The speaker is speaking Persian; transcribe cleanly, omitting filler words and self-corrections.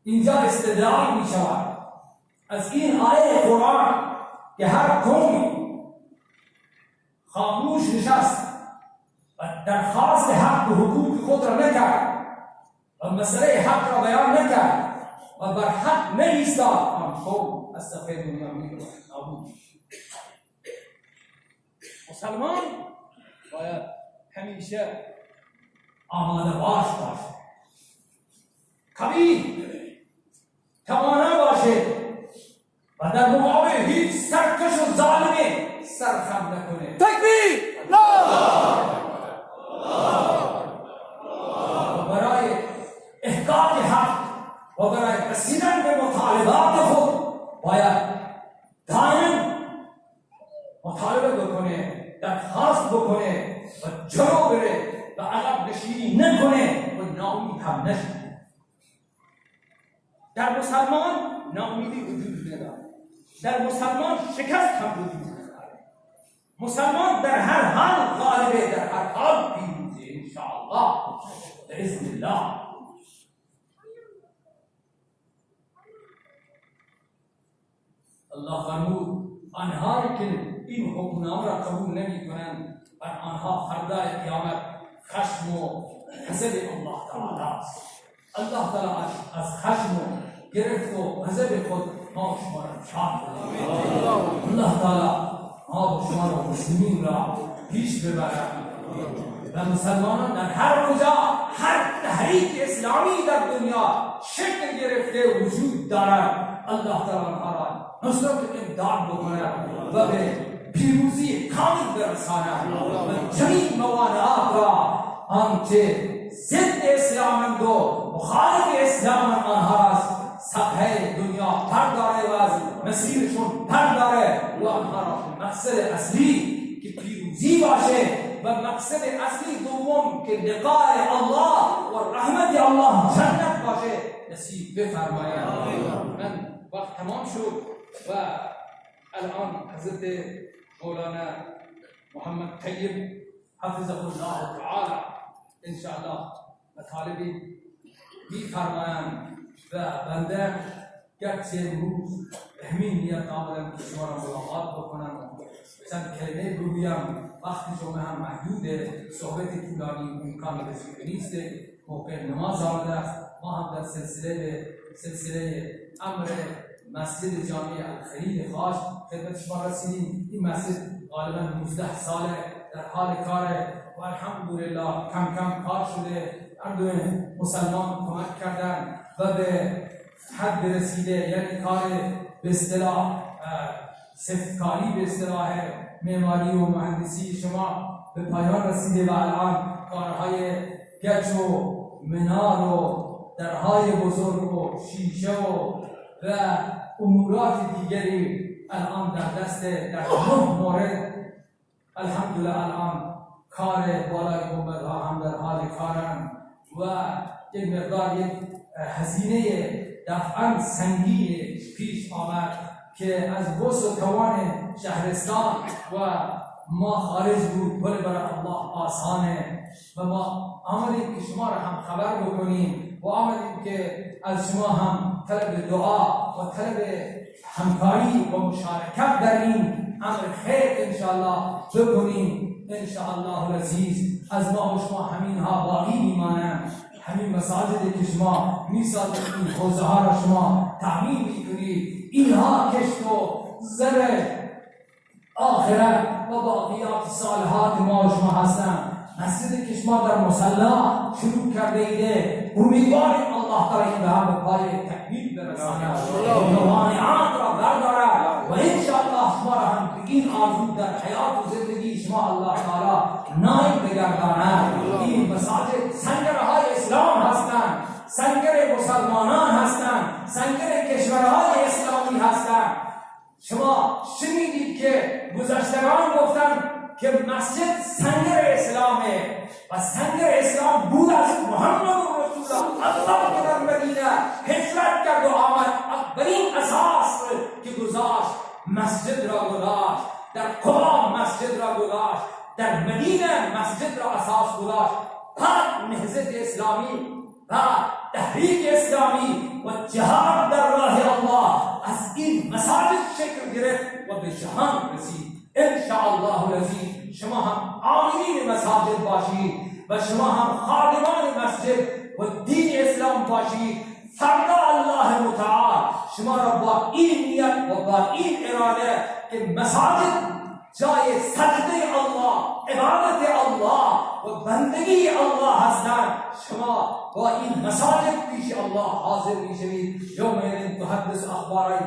اینجا استدلال می شود از این آیه قرآن که هر قومی خاموش نشست و درخواست حق و حقوق خود را نکرد و مسئله حق را بیان نکرد و بر حق نایستاد، آن قوم از صفحه دنیا می‌رود نابود. مسلمان باید همیشه آماده باش باشه، قوی توانا باشه و در مقابل هیچ سرکش و ظالمی سرخم نکنه. تکبیر! و برای احقاق حق و برای رسیدن به مطالبات خود باید دائم مطالبه بکنه، درخواست بکنه و جلو بره و عقب نشینی نکنه و ناامید هم نشه. در مسلمان ناامیدی وجود نداره، در مسلمان شکست هم وجود نداره. مسلمان در هر حال غالبه، در هر حال پیروزه انشاءالله باذن الله. الله فرمود آنهایی که این حکمنامه را قبول نمی کنند بر آنها فردای قیامت خشم و غضب الله تعالی است. الله تعالی از خشم و گرفت و غضب خود ما و شما را شاد کند. الله تعالی ما و شما را مسلمین را پیش ببرد و مسلمانان در هر کجا هر تحریک اسلامی در دنیا شکل گرفته وجود دارد، الله تعالی آنها را نصرت امداد بکند و به پیروزی کامل برساند و جمیع موانعات را آنچه ضد اسلامند و مخالف اسلامند آنها را از صفحه دنیا برداره و از مسیرشون برداره و آنها را مقصد اصلی که پیروزی باشه و مقصد اصلی دوم که لقاء الله و رحمت الله جنت باشه نصیب بفرماید. من وقت تمام شد و الان حضرت مولانا محمد طیب حفظه الله تعالی انشاءالله مطالبی میفرمایند و بنده گرچه امروز به همین نیت آمدم که شما را ملاقات بکنم و چند کلمه بگویم. وقت جمعه هم محدوده، صحبت طولانی امکان پذیر نیست، موقع نماز آمده است. ما هم در سلسله امر مسجد جامع الخلیل خاش خدمت شما رسیدیم. این مسجد غالبا 19 ساله در حال کاره و الحمدلله کم کم کار شده، مردم مسلمان کمک کردن و به حد رسیده، یعنی کار به اصطلاح سفتکاری به اصطلاح معماری و مهندسی شما به پایان رسیده و الان کارهای گچ و منار و درهای بزرگ و شیشه و امورات دیگری الان در دست در 9 مورد الحمدلله الان کار بالای گنبدها هم در حال کارن و یک مقدار یک هزینه دفعاً سنگین پیش آمد که از وسع و توان شهرستان و ما خارج بود، ولی برای الله آسانه و ما آمدیم که شما را هم خبر بکنیم و آمدیم که از شما هم طلب دعا و طلب همکاری و مشارکت در این امر خیر انشاءالله بکنیم. انشاءالله العزیز از ما و شما همین ها باقی میمانند، همین مساجدی که شما میسازید، این حوزه ها را شما تعمیر میکنید، اینها کشت و زر آخرت و باقیات صالحات ما و شما هستند. مسجدی که شما در مصلی شروع کرده ایده، امیدواریم الله تعالی این به هم به پای تکمیل برساند و موانعات را بردارد و انشاءالله شما را هم به این آرزو در حیات و زندگی شما الله تعالی نائل بگرداند. این مساجد سنگرهای اسلام هستند، سنگر مسلمانان هستند، سنگر کشورهای اسلامی هستند. شما شنیدید که گذشتگان گفتند که مسجد سنگر اسلامه و سنگر اسلام بود از محمد رسول الله که در مدینه هجرت کرد و آمد، اولین اساس که گذاشت مسجد را گذاشت، در قبا مسجد را گذاشت، در مدینه مسجد را اساس گذاشت. بعد نهضت اسلامی و تحریک اسلامی و جهاد به جهان رسید. ان شاء الله العظیم شما هم عاملین مساجد باشید و شما هم خادمان مسجد و دین اسلام باشید. فردا الله متعال شما را با این نیت و با این اراده که مساجد جای سجده الله، عبادت الله و بندگی الله هستند، شما با این مساجد پیش الله حاضر میشوید. یومئذ تحدث اخبارها.